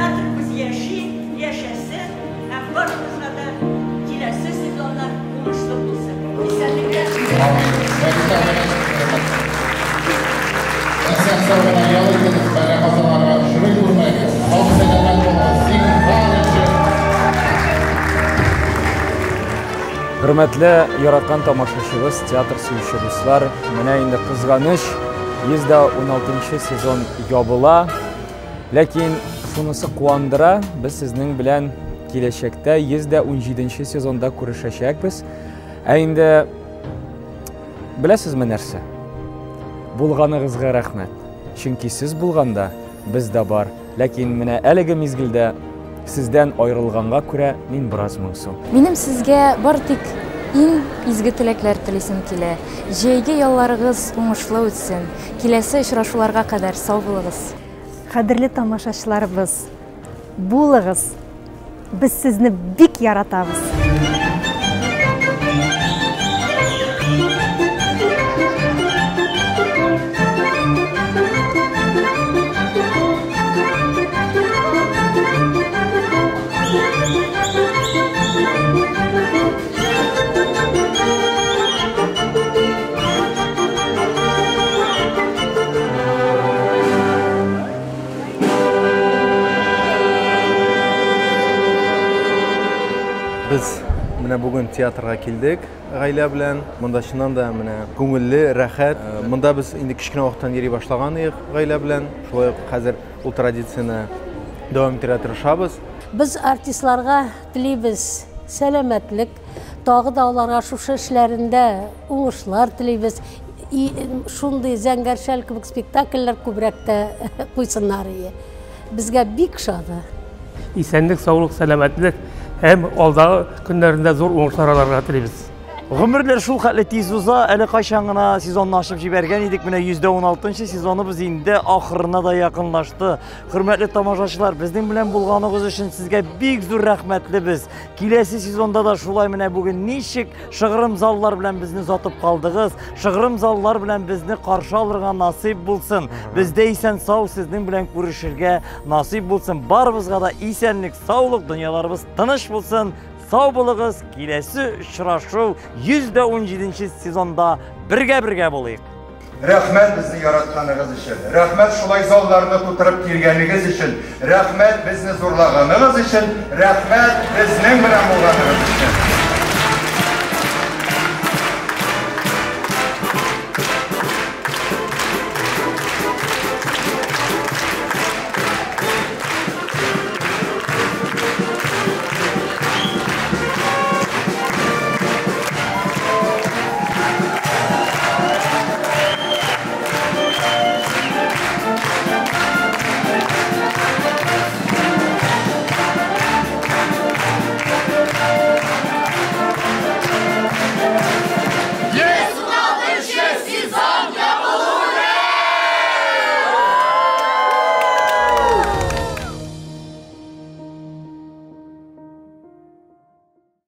Театрыбыз яши, яшәсен һәм барыбызга да киләсе сезоннар уңышлы булсын. Исәнлекләр. Исән-сау гына ял итегез, бәла-казаларга очрый күрмәгез. Сау-сәламәт булыгыз, зинһар өчен. Хөрмәтле яраткан тамашачыбыз, театр сөюче дуслар, менә инде кызганыч, 116 сезон ябыла. Ләкин шунысы куандыра, без сезнең белән киләчәктә 117 сезонда күрешәчәкбез. Ә инде беләсезме нәрсә? Булганыгызга рәхмәт. Чөнки сез булганда без дә бар. Ләкин менә әлеге мизгелдә сездән аерылганга күрә мин бераз моңсу. Минем сезгә бары тик иң изге теләкләр телисем килә. Җәйге ялларыгыз уңышлы үтсен. Киләсе очрашуларга кадәр сау булыгыз. Кадерле тамашачыларыбыз, булыгыз. Без сезне бик яратабыз. Без менә бүген театрга килдек гаилә белән. Монда чыннан да менә күңелле, рәхәт. Монда без инде кечкенә вакыттан йөри башлаган идек гаилә белән. Шулай ук хәзер ул традицияне дәвам итәргә тырышабыз. Без артистларга телибез сәламәтлек, тагы да аларга шушы эшләрендә уңышлар телибез. И шундый Зәңгәр шәл кебек спектакльләр күбрәк тә куйсыннар ие. Безгә бик шады. Исәнлек, саулык, сәламәтлек һәм алдагы көннәрендә зур уңышлар аларга телибез. Гомерләр шул хәтле тиз уза, әле кайчан гына сезонны ачып җибәргән идек, менә 116 сезоныбыз инде ахырына да якынлашты. Хөрмәтле тамашачылар, безнең белән булганыгыз өчен сезгә бик зур рәхмәтлебез. Киләсе сезонда да шулай менә бүген ничек шыгрым заллар белән безне озатып калдыгыз, шыгрым заллар белән безне каршы алырга насыйп булсын. Бездә исән сау сезнең белән күрешергә насыйп булсын. Барыбызга да исәнлек, саулык, дөньяларыбыз тыныч булсын. Сау булыгыз, киләсе очрашу 117 сезонда бергә-бергә булыйк. Рәхмәт безне яратканыгыз өчен. Рәхмәт шулай залларны тутырып килгәнегез өчен. Рәхмәт безне зурлаганыгыз өчен. Рәхмәт безнең белән булганыгыз өчен.